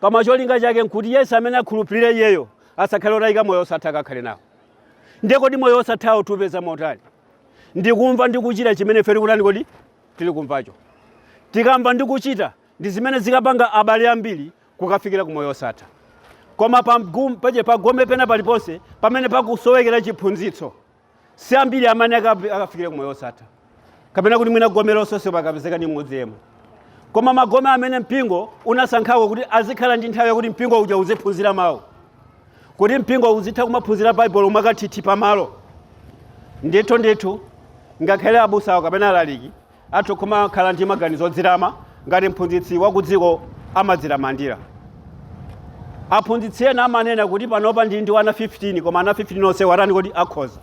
Koma cholinga chake nkuti yense amene akhulupirire iyeyo asakhale otayika, moyo osatha akakhale nawo. Ndiye kodi moyo osathawo tiupeza motani? Ndikumva ndi kuchita chimene ife tikutani kodi? Tili kumvacho. Tikamva ndi kuchita ndi zimene zikapanga abale ambiri kukafikira ku moyo osatha. Koma paje pagome pena paliponse pamene pakusowekera chiphunzitso, si ambiri amene akafikire ku moyo osatha, kapena kuti mwina gome lonsonse pakapezeka ndi mmodzi yemwe. Koma magome amene mpingo unasankhako kuti azikhala ndi nthawi yakuti mpingo uja uziphunzira mawu, kuti mpingo uzitha kumaphunzira Baibulo mwakathithi pamalo, ndithu ndithu ngakhale abusawo kapena alaliki athu kumakhala ndi maganizo odzirama ngati mphunzitsi wa kudziko amadziramandira. Aphunzitsi ena amanena kuti panopa ndi ana 15, koma ana 15 onse watani kodi? Akhoza.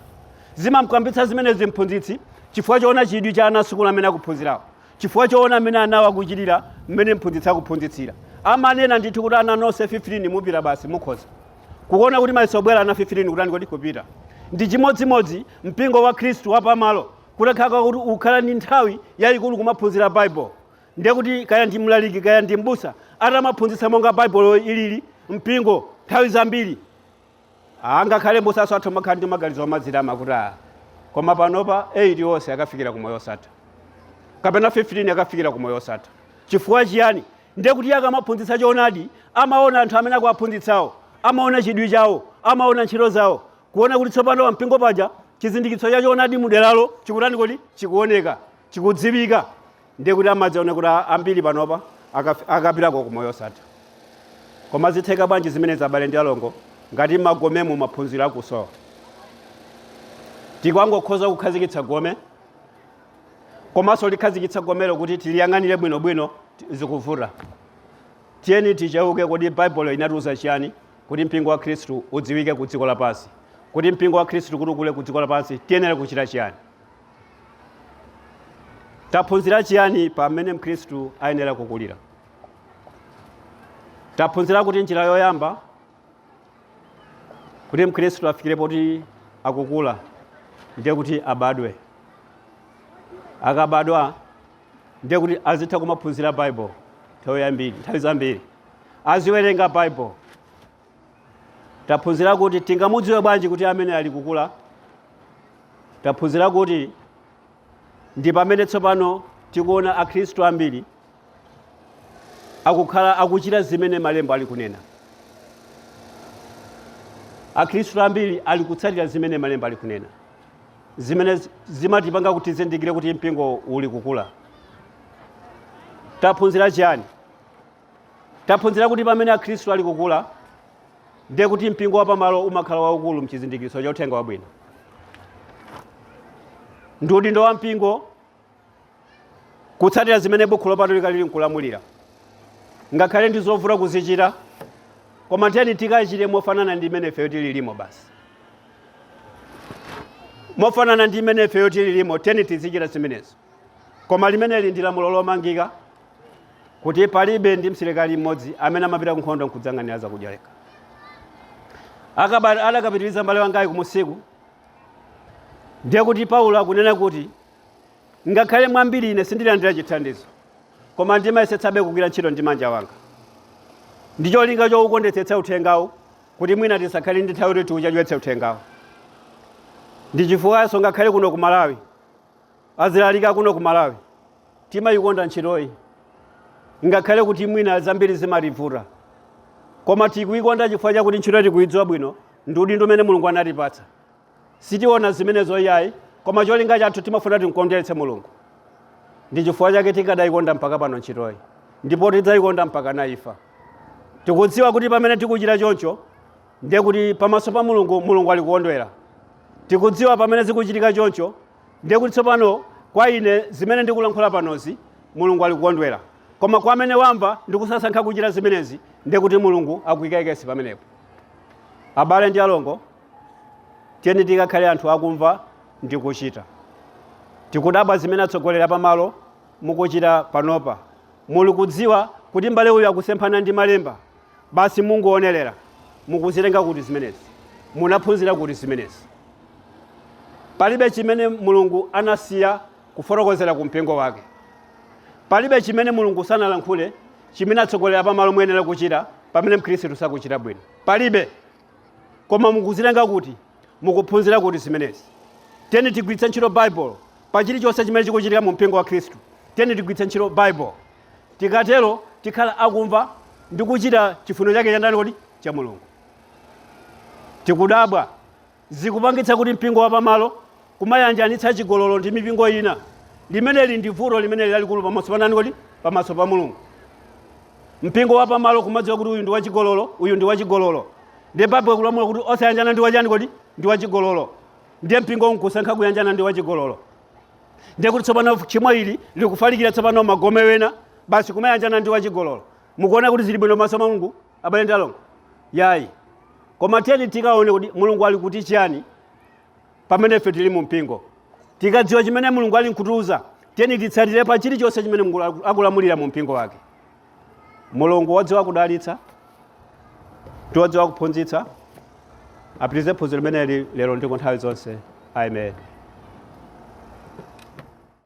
Zimamkambitsa zimenezi mphunzitsi chifukwa choona chidwi cha ana asukulu amene akuphunzirawo, chifukwa choona amene anawo akuchitira mmene mphunzitsi akuphunzitsira. Amanena ndithu kuti ana nonse 15 mupita basi mukhoza. Kukuona kuti mayeso obwera ana 15 kutani kodi? Kupita. Ndi chimodzimodzi mpingo wa Khristu wapamalo kutakhala kuti ukhala ndi nthawi yayikulu kumaphunzira Bible, ndiye kuti kaya ndi mlaliki kaya ndi mbusa atamaphunzitsa monga Bible ilili mpingo nthawi zambiri, angakhale mbusaso athu makhala ndi maganizo amadzirama kuti koma panopa 8 onse akafikira ku moyo osatha, kapena 15 akafikira ku moyo osatha. Chifukwa chiyani? Ndiye kuti akamaphunzitsa choonadi amaona anthu amene akuwaphunzitsawo, amaona chidwi chawo, amaona ntchito zawo, kuona kuti tsopano pampingo paja chizindikitso cha choonadi muderalo chikutani kodi? Chikuoneka, chikudziwika. Ndiye kuti amadziona kuti ambiri panopa akapitako ku moyo osatha. Koma zitheka bwanji zimenezi abale ndi alongo ngati magomemo maphunziro akusowa? Tikangokhoza kukhazikitsa gome, komanso likhazikitsa gomelo kuti tiliyang'anire bwinobwino zikuvuta. Tiyeni ticheuke, kodi Baibulo inatiuza chiyani kuti mpingo wa Khristu udziwike ku dziko lapansi? Kuti mpingo wa Khristu kuti ukule ku dziko lapansi tiyenera kuchita chiyani? Taphunzira chiyani pamene mkhristu ayenera kukulira? Taphunzira kuti njira yoyamba kuti mkhristu afikire poti akukula ndiye kuti abadwe. Akabadwa ndiye kuti azitha kumaphunzira Bible nthawi yambiri, nthawi zambiri aziwerenga Bible. Taphunzira kuti tingamudziwe bwanji kuti amene ali kukula. Taphunzira kuti ndi pamene tsopano tikuona akhristu ambiri akukhala akuchita zimene malemba ali kunena. Akhristu ambiri ali kutsatira zimene malemba ali kunena, zimene zimatipanga kuti tizindikire kuti mpingo uli kukula. Taphunzira chiyani? Taphunzira kuti pamene akhristu ali kukula ndiye kuti mpingo wapamalo umakhala waukulu mchizindikiritso cha uthenga wabwino. Ndi udindo wa mpingo kutsatira zimene bukhu lopatulika lili nkulamulira, ngakhale ndi zovuta kuzichita, koma tiyeni tikachite mofanana ndi imene ifeyo tililimo basi. Mofanana ndi imene ifeyo tililimo, tiyeni tizichita zimenezo. Koma limeneli ndi lamulo lomangika kuti palibe ndi msilikali mmodzi amene amapita kunkhondo nkudzang'anira zakudya yekha. Adakapitiriza mbale wangayi kumusiku, ndiye kuti Paulo akunena kuti ngakhale mwambiri ine sindilandira chithandizo, koma ndimayesetsabe kugwira ntchito ndi manja wanga ndi cholinga chowukondetsetsa uthengawu, kuti mwina tisakhale ndi nthawi kuti tiuchedwetse uthengawu. Ndi chifukwanso ngakhale kuno ku Malawi, azilalika kuno ku Malawi, timayikonda ntchitoyi, ngakhale kuti mwina zambiri zimativuta, koma tikuyikonda chifukwa chakuti ntchito tikuyidziwa bwino ndi udindo umene Mulungu anatipatsa. Sitiona zimenezo iyayi, koma cholinga chathu timafuna timkondweretse Mulungu. Ndi chifukwa chake tikadayikonda mpaka pano ntchitoyi, ndipo tidzayikonda mpaka naifa. Tikudziwa kuti pamene tikuchita choncho ndiye kuti pamaso pa Mulungu, Mulungu ali kukondwera. Tikudziwa pamene zikuchitika choncho ndiye kuti tsopano kwa ine zimene ndikulankhula panozi Mulungu ali kukondwera, koma kwa amene wamva ndikusasankha kuchita zimenezi ndiye kuti Mulungu akuyika kesi pamenepo. Abale ndi alongo, tiyeni tikakhale anthu akumva ndi kuchita. Tikudabwa zimene atsogoleri apamalo mukuchita panopa. Muli kudziwa kuti mbale uyu akusemphana ndi malemba, basi mungoonerera. Mukuzitenga kuti zimenezi? Munaphunzira kuti zimenezi? Palibe chimene Mulungu anasiya kufotokozera ku mpingo wake. Palibe chimene Mulungu sanalankhule chimene atsogoleri apamalo muyenera kuchita pamene mkhristu sakuchita bwino. Palibe. Koma mukuzitenga kuti? Mukuphunzira kuti zimenezi? Tiyeni tigwiritse ntchito Baibulo pa chilichonse chimene chikuchitika mu mpingo wa Khristu. Tiyeni tigwiritse ntchito Baibulo. Tikatero tikhala akumva ndi kuchita chifuniro chake cha ndani kodi? Cha Mulungu. Tikudabwa zikupangitsa kuti mpingo wapamalo kumayanjanitsa chigololo ndi mipingo ina. Limeneli ndi vuto limene lalikulu pamaso pa ndani kodi? Pamaso pa Mulungu. Mpingo wapamalo kumadziwa kuti uyu ndi wachigololo, uyu ndi wachigololo. Ndiye Baibulo ikulamula kuti osayanjana ndi wachani kodi? Ndi wachigololo. Ndiye mpingo nkusankha kuyanjana ndi wachigololo. Ndiye kuti tsopano tchimo ili likufalikira tsopano magome wena, basi kumayanjana ndi wachigololo. Mukuona kuti zili bwino pamaso pa Mulungu, abale ndi alongo? Yayi. Koma tiyeni tikaone kuti Mulungu ali kuti chiyani pamene ife tili mu mpingo. Tikadziwa chimene Mulungu ali nkutiuza, tiyeni titsatire pa chilichonse chimene Mulungu akulamulira mu mpingo wake. Mulungu wodziwa kudalitsa ndi wodziwa kuphunzitsa apitirize phunziro limeneli lero ndi ku nthawi zonse. Amen.